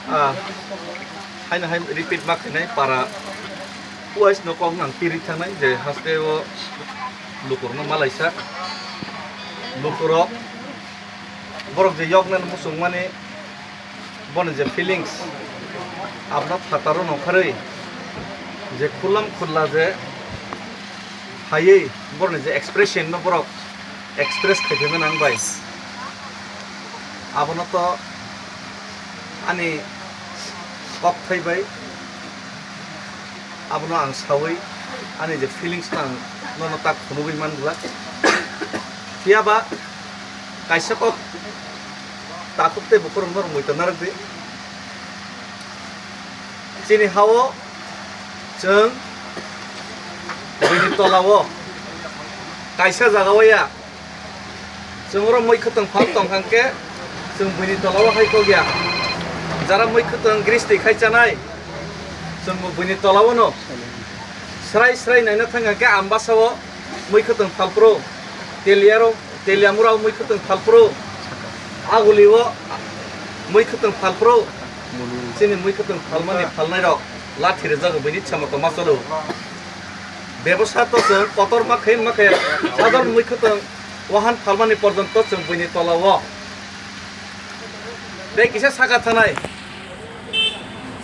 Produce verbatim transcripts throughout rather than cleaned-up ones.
Ah, haino hai repeat ma khainai para wise no kok nang tiri thangnai je haste o lukurno malaisa lukurok borok je yoknani muchungmani boni je feelings abono phataro nongkharwi je khulam khulla je haywi boroni je expression no borok express khai phaimani ang bai. Abono to ani kokthai bai abono ang sawi ani je feelings no ang nono tak phunugwi man glak. Phiya ba kaisa kok takhuk tei bukhuk rok norok muitu narwk di. Chini ha-o chwng buini tola-o kaisa jaga-o ya. Chwng oro mui khwtwng phal tong kha khe chwng buini tola-o hai kok ya. Jara mui khwtwng gristi khai chanai chwng bo buini tola-o no srai srai naina thang kha khe Ambasa-o mui khwtwng phalphro, Teliaro, Teliamura mui khwtwng phalphro, Agulio mui khwtwng phalphro, chini mui khwtwng phalmani phalnairok lathi rwjago bini chama tongma cholo. Bebosa to chwng kotor ma khe ma khe sador mui khwtwng wahan phalmani porjonto chwng buini tola-o. Tei kisa saka thanai.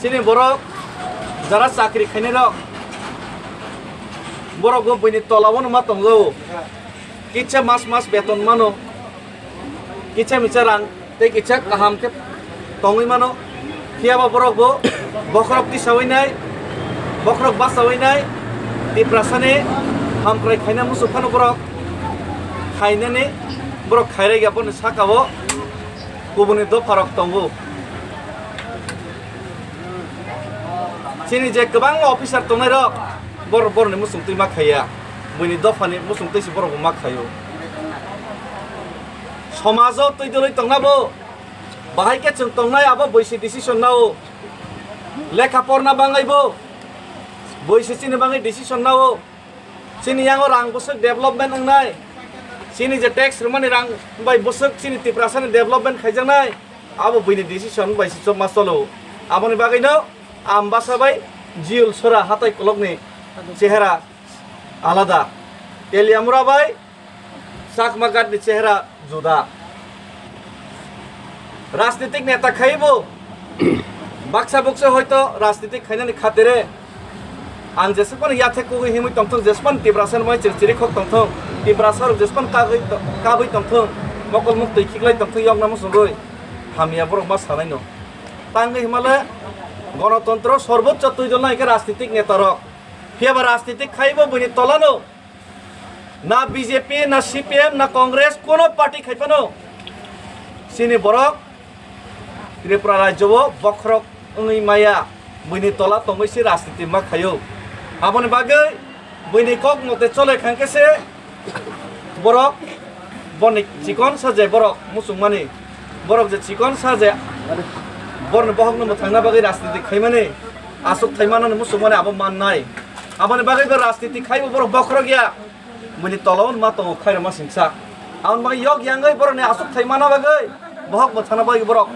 Chini borok jara chakri khainai rok, borok bo buini tola-o no ma tongjago. Kisa mas mas beton mano, kisa misa rang tei kisa kaham khe tongwi mano. Phiya ba borok bo bokhorok tisawi nai, bokhorok basawi nai, Tiprasani hamkrai khaina muchung phano borok khainani borok khairaiya boni saka-o. Kubuni dopharok tongo. Chini je kwbangma officer tongnairok, bor-, boroni muchungtwi ma khaiya. Buini dophani muchungtwi se borokbo ma khaio. Somajo twi dwlwi tongnabo, bahai khe chwng tongnai abo buisi decision nao. Lekha porna bangaibo, buisi chini bagwi decision nao. Chini yango rang bwswk development wngnai, chini je tax rwmani rang bai bwswk chini Tiprasani development khaijaknai, abo buini decision bai se chopma cholo. Aboni bagwino Ambasa bai Jiul Sora hatai kolokni chehera alada, Teliamura bai Chakma Ghat ni chehera juda. Rajnitik neta khaibo baksa buksa hoito rajnitik khainani khatere ang jesuk phano yathek kugwi himwi tongthung, jesuk phano Tiprasa ni mai chiri khok tongthung, Tiprasa rok jesuk phano kagwi to-, kabwi tongthung, mokol muktwi khiklai tongthung, yokna muchungwi hamya borok ma sanai no. Tangwi himale gonotontro sorboccho twi dol nai khe rajnitik neta rok. Phiya ba rajnitik khaibo buini tola no. Na B J P, na C P M, na Congress, kuno party khai phano chini borok Tripura rajyo o bokhorok wngwi maya, buini tola tongwi se rajniti ma khaio. Aboni bagwi buini kok mote chole kha khe se borok boni chikon sa je borok muchungmani, borok je chikon sa je borni bohokno mwthangna bagwi rajniti khaimani, aswk thai manani muchungmani abo mannai. Aboni bagwi bo rajniti khaibo borok bokhorok ya. Buini tola o ma tongo khairokma singsa. Aboni bagwi yok yangwi borokni aswk thai mana bagwi, bohok mwthangna bagwi borok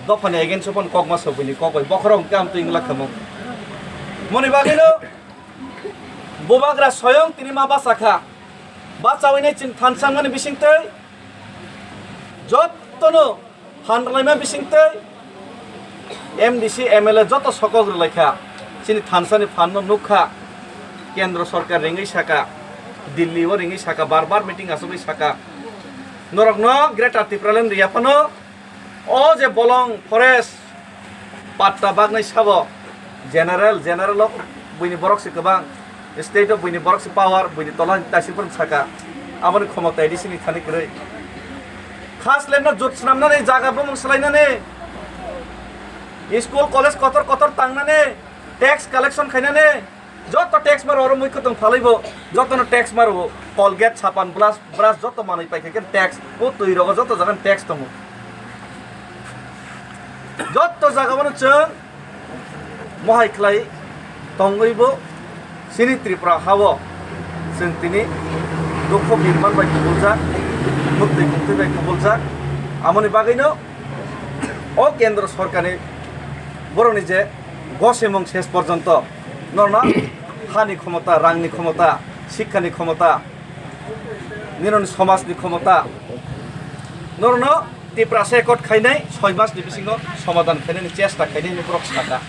dophani against o phano kok ma sok buini kok bai bokhorok hwnkhe amtwi wngla khamung. Moni bagwino bubagra soyong tini ma bachakha. Bachawinai chwng thansa wngmani bisingtwi jottono phan rwlaima bisingtwi M D C, M L A joto sokok rwlaikha. Chini thansani phanno nukkha, kendro sorkar ringwi saka, Delhi o ringwi saka, bar bar meeting achugwi saka, norokno Greater Tipraland riya phano o je bolong forest patta bagnai sabo general, general o buini borok se kwbang. State o buini borok se power, buini tola ni taisik phano saka. Aboni khomota A D C ni thani kwrwi. Khas lemno jut swnamnani, jaga bumung swlainani, school college kotor kotor tangnani, tax collection khainani, joto tax maro oro mui kwtwng phalwibo, jotono tax maro, Colgate, sapan, brush, brush joto manwi paikha khe tax, o twi rogo joto jagani tax tongo. Joto jaga bono chwng mohai khlai tongwibo chini Tripura ha-o chwng tini dukho birman bai kubuljak, muktwi muktwi bai kubuljak. Amoni bagwino O kendro sorkarni borokni je gosemung ses porjonto norno hani khomota, rangni khomota, sikkani khomota, nini somajni khomota, norno Tiprasa accord khainai soi masni bisingo somadhan khainani chesta khainai hinwi borok saka.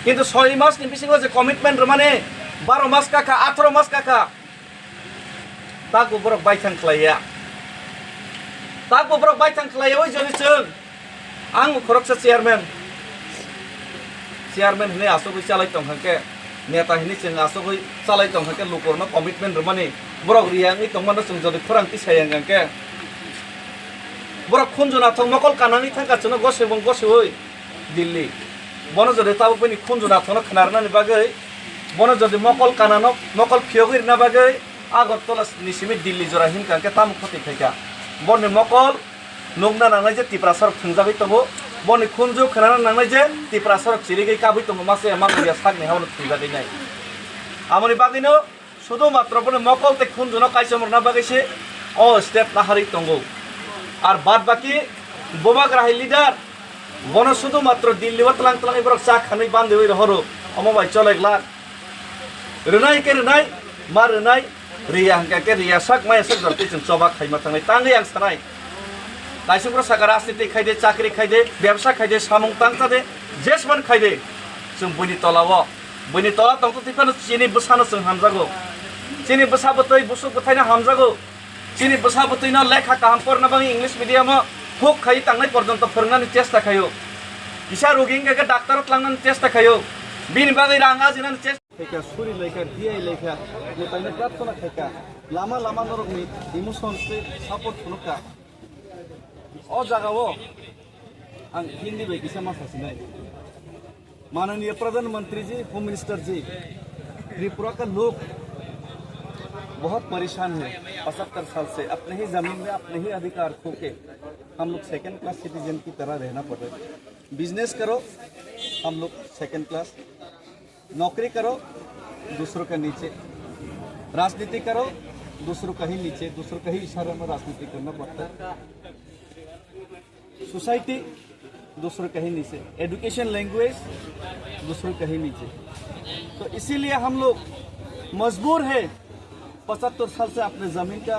Kintu soi masni bisingo je commitment rwmani baro mas kakha, atharo mas kakha, takbo borok baithang khlaiya. Takbo borok baithang khlaiya, oi joni chwng. Ang khoroksa chairman. Chairman hinwi asugwi chalai tongkha khe, neta hinwi chwng asugwi chalai tongkha khe, lukurno commitment rwmani borok riya wngwi tongmano chwng jodi khorang tisaya wngkha khe, borok khunju nathok mokol kanani thangkha chwngno gosebong gosewi Delhi. Bono jodi tabuk bini khunju nathokno khna rwnani bagwi, bono jodi mokol kanano mokol phiyogwi rwna bagwi Agartala ni simi Delhi jora hinkha khe tamo khoti khaikha. Boni mokol nukna nangnai je Tiprasarok thwngjagwi tongo, boni khunju khwnana nangnai je Tiprasarok chirigwi kabwi tongo, masa ya mangya sakni haono thwngjagwi nai. Amoni bagwino sudu matro boni mokol tei khunjuno kaichom rwna bagwi se o step naharwi tongo. Ar bad baki bubagra hai leader, bono sudu matro Delhi o tlang tlang borok cha khanwi bandewi rohoro, omo bai cholek lak. Rwnai khe rwnai, ma rwnai, riya hwnkha khe riya sak maya sak jor twi chwng choba khaima thangnai. Tangwi ang sanai. Kaisukro saka rajniti khaide, chakri khaide, bebsa khaide, samung tangchade, jesman khaide. Chwng buini tola o, buini tola tongtwtwi phano chini bwsano chwng hamjago. Chini bwsa bwtwi busuk bwthaino hamjago. Chini bwsa bwtwino lekha kaham porna bagwi English medium o huk khai tangnai porjonto phwrwngnani chesta khaio. Kisa rugi wngkha khe doctor o tlangnani chesta khaio. Bini bagwi rang ajinani chesta khaikha, suri laikha, diai laikha, mwtaino prarthana khaikha. Lama lama norokni emotion tei support phunukha. O jagao ang Hindi bai kisa ma sasinai. माननीय प्रधानमंत्री जी, home minister जी, त्रिपुरा का लोग बहुत परेशान है। पचहत्तर साल से अपने ही जमीन में अपने ही अधिकार खो के हम लोग सेकंड क्लास सिटीजन की तरह रहना पड़ रहा है। बिजनेस करो, हम लोग सेकंड क्लास, नौकरी करो, दूसरों का नीचे, राजनीति करो, दूसरों का ही नीचे, दूसरों का ही इशारे में राजनीति करना पड़ता है। सोसाइटी दूसरों कहीं नीचे, एजुकेशन, लैंग्वेज दूसरों कहीं नीचे। तो इसीलिए हम लोग मजबूर है पचहत्तर साल से अपने जमीन का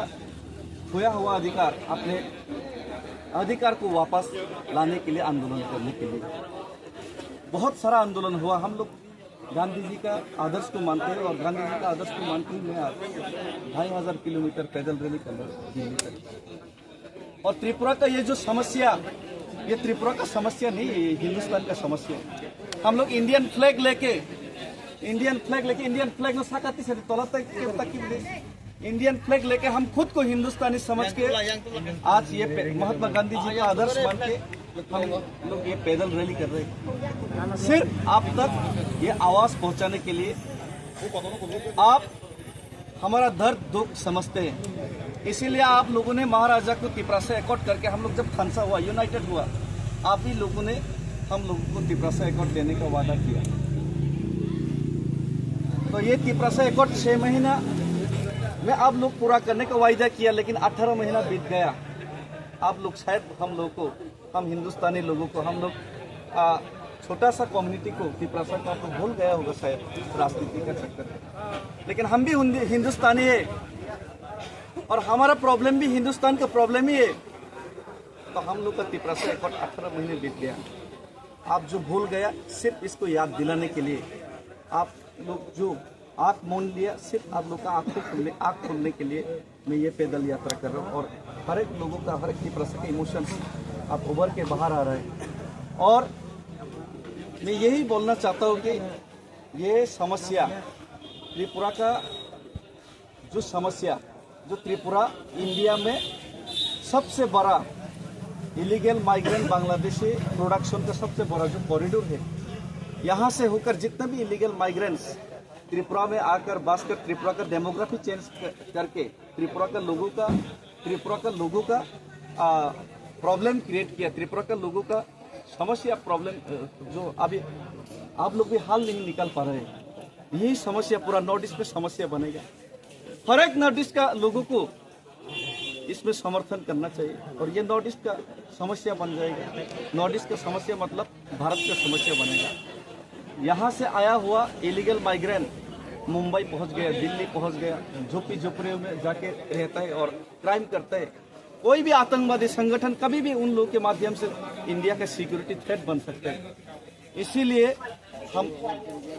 खोया हुआ अधिकार, अपने अधिकार को वापस लाने के लिए आंदोलन करने के लिए। बहुत सारा आंदोलन हुआ। हम लोग गांधी जी का आदर्श को मानते हैं और गांधी जी का आदर्श को मानते हुए मैं आज ढाई हजार किलोमीटर पैदल रैली कर रहा हूँ दिल्ली तक। और त्रिपुरा का ये जो समस्या, ये त्रिपुरा का समस्या नहीं है, ये हिंदुस्तान का समस्या है। हम लोग इंडियन फ्लैग लेके, इंडियन फ्लैग लेके, इंडियन फ्लैग में साकाती से तोला तक के तक की इंडियन फ्लैग लेके हम खुद को हिंदुस्तानी समझ के आज ये पे-, महात्मा गांधी जी का आदर्श मान के हम लोग ये पैदल रैली कर रहे हैं। सिर्फ आप तक ये आवाज पहुंचाने के लिए, आप हमारा दर्द दुख समझते हैं, इसीलिए आप लोगों ने महाराजा को तिपरासा एकॉर्ड करके हम लोग जब थानसा हुआ, यूनाइटेड हुआ, आप ही लोगों ने हम लोगों को तिपरासा एकॉर्ड देने का वादा किया। तो ये तिपरासा एकॉर्ड छः महीना में आप लोग पूरा करने का वायदा किया, लेकिन अठारह महीना बीत गया। आप लोग शायद हम लोगों को, हम हिंदुस्तानी लोगों को, हम लोग, आ, छोटा सा कम्युनिटी को, तिपरासा का तो भूल गया होगा शायद राजनीति का चक्कर में। लेकिन हम भी हिंदु-, हिंदुस्तानी है और हमारा प्रॉब्लम भी हिंदुस्तान का प्रॉब्लम ही है। तो हम लोग का तिपरासा एकॉर्ड अठारह महीने बीत गया। आप जो भूल गया, सिर्फ इसको याद दिलाने के लिए आप लोग जो आंख मूंद लिया, सिर्फ आप लोग का आंखों खोलने, आंख खोलने के लिए मैं ये पैदल यात्रा कर रहा हूँ। और हर एक लोगों का, हर एक तिपरासा का इमोशंस आप उभर के बाहर आ रहे हैं। और मैं यही बोलना चाहता हूँ कि ये समस्या, त्रिपुरा का जो समस्या, जो त्रिपुरा इंडिया में सबसे बड़ा इलीगल माइग्रेंट बांग्लादेशी प्रोडक्शन का सबसे बड़ा जो कॉरिडोर है, यहाँ से होकर जितने भी इलीगल माइग्रेंट्स त्रिपुरा में आकर बस कर त्रिपुरा का डेमोग्राफी चेंज करके त्रिपुरा का लोगों का, त्रिपुरा का लोगों का, आ, प्रॉब्लम क्रिएट किया, त्रिपुरा का लोगों का समस्या, प्रॉब्लम, अ, जो अभी आप लोग भी हल नहीं निकाल पा रहे हैं, यही समस्या पूरा नॉर्थ ईस्ट में समस्या बनेगा। हर एक नॉर्थ ईस्ट का लोगों को इसमें समर्थन करना चाहिए और ये नॉर्थ ईस्ट का समस्या बन जाएगा। नॉर्थ ईस्ट का समस्या मतलब भारत का समस्या बनेगा। यहाँ से आया हुआ इलीगल माइग्रेंट मुंबई पहुंच गया, दिल्ली पहुंच गया, झुप्पी झुपड़ियों में जाके रहता है और क्राइम करता है। कोई भी आतंकवादी संगठन कभी भी उन लोगों के माध्यम से इंडिया का सिक्योरिटी थ्रेट बन सकते हैं। इसीलिए हम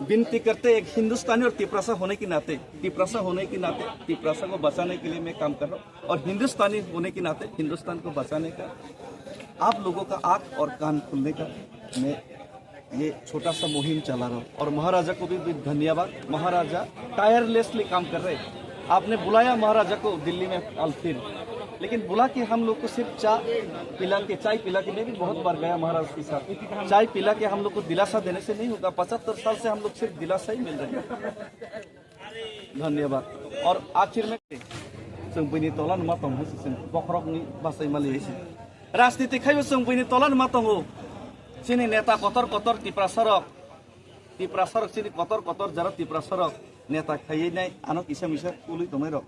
विनती करते हैं, एक हिंदुस्तानी और तिपरासा होने के नाते, तिपरासा होने के नाते तिपरासा को बचाने के लिए मैं काम कर रहा हूँ और हिंदुस्तानी होने के नाते हिंदुस्तान को बचाने का, आप लोगों का आंख और कान खोलने का मैं ये छोटा सा मुहिम चला रहा हूँ। और महाराजा को भी, भी धन्यवाद। महाराजा टायरलेसली काम कर रहे हैं। आपने बुलाया महाराजा को दिल्ली में कल फिर, लेकिन बुला के हम लोग को सिर्फ चाय पिला के, चाय पिला के, मैं भी बहुत बार गया महाराज के साथ, चाय पिला के हम लोग को दिलासा देने से नहीं होगा। पचहत्तर साल से हम लोग सिर्फ दिलासा ही मिल रहे हैं। धन्यवाद। और आखिर में, chwng buini tola no ma tong hai se, chwng bokhorok ni bachai mali hai se. Rajniti khaibo chwng buini tola no ma tongo. Chini neta kotor kotor Tiprasa rok, Tiprasa rok chini kotor kotor jara Tiprasa rok neta khaiwi nai ano kisa misa kulwi tongnai rok.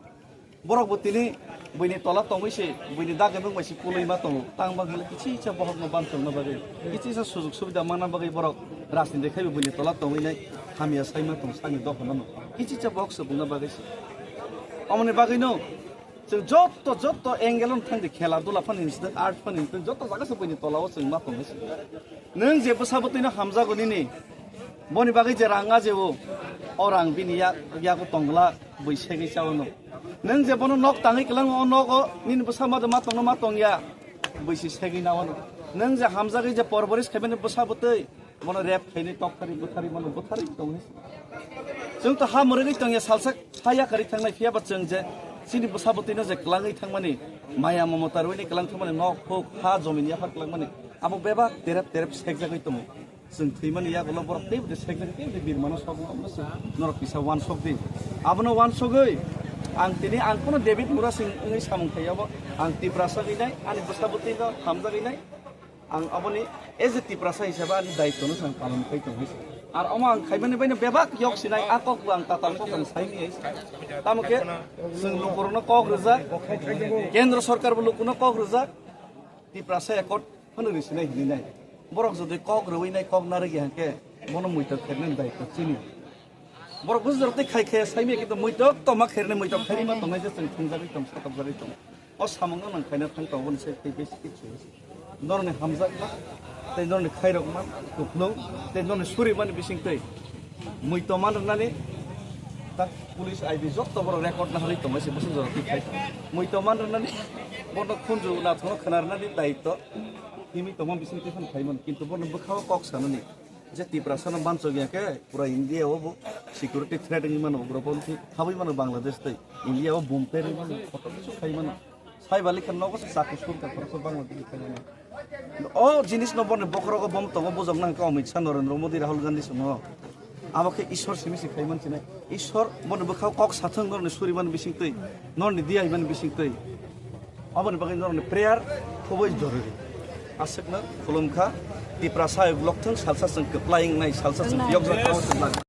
Borok bo tini buini tola tongwi se, buini dagwi bwng bai se kulwi ma tongo. Tang bang hwnle kichisa bohok no bansong no bagwi, kichisa sujug subida manna bagwi borok rajniti khaibo buini tola tongwi nai hamya sai ma tong sakni dophano no. Kichisa bohok se bungna bagwi se. Omoni bagwi no chwng jotto, jotto angle no thang di, khela dula phani hinwi se, art phani hinwi se, jotto jaga se buini tola o chwng ma tongwi se. Nwng je bwsa bwtwi no hamjago nini, boni bagwi je rang ajeo, o rang bini ya-, yago tongla, bui segwi chao no. Nwng je bono nok tangwi kwlango, o nogo nini bwsa ma ma tongno ma tongya, bui se segwi nao no. Nwng je hamjagwi je porboris khaimani bwsa bwtwi, bono rep khaini, tok thari, bwthari, bono bwthari tongwi. Chwng to ha mwrwgwi tongya, salsa ha yakarwi thangnai, phiya ba chwng je chini bwsa bwtwi no je kwlangwi thangmani, maya mamota rwini kwlang thangmani, nok huk ha jomin yaphar kwlangmani, abo bebak terep terep sekjagwi tongo. Chwng thwimani yagulo borok teibo de sekjagwi teibo de birmano sogwi tongma se norok kisa wansok di. Abono wansogwi ang tini ang kono David Murasing wngwi samung khai abo ang Tiprasa gwi nai, ani bwsa bwtwi no hamjagwi nai. Ang aboni as a Tiprasa hisabe ani daitwno ang palon khai tong hai se. Ar omo ang khaimani baino bebak yok sinai a kok bo ang tatal kok ang saini hai se. Tamo khe chwng lukurokno kok rwjak, Kendra Sorkar bo lukurokno kok rwjak, Tiprasa Accord phano risinai hinwi nai. Borok jodi kok rwui nai, kok narwgwi hwnkhe bono muitok khernani daitw chini. Borok busi jorok tei khai khai saimya kintu muitok toma khernai, muitok khairima tongnai je chwng thwngjagwi tong, satokjagwi tong. O samungno nang khaina thang tongo, boni sai tei besi kichu. Norokni hamjakma tei norokni khairokma kuplung tei norokni surimani bising tei muitok man rwnani tak police I B jotto borok record naharwi tongmai se busi jorok tei khai. Muitok man rwnani bono khunju nathokno khwna rwnani daitw. Himwi tongma bising tei phano khaimani, kintu bono bwkhao kok sanani. Je Tiprasa no bansok ya khe pura India o bo security threat wngwi mano, ugroponthi habwi mano Bangladesh tei India o bom terwi mano, kotor kisu khai mano. Sai bali khe nogo se chakri sur ka khoroksa Bangladesh khai mano. O jinis no boni bokhorogo bom tongo, bujok nang khe Amit Shah, Narendra Modi, Rahul Gandhi sono. Abo khe Ishwar simi se khai man sinai. Ishwar boni bwkhao kok sathwng norni suriman bising twi, norni diya himan bising twi. Aboni bagwi norokni prayer khubui jorori. Aswkno khulumkha, Tiprasa ayuk lokthwng, salsa chwng kwplai wngnai, salsa chwng biyokjak tongthwng.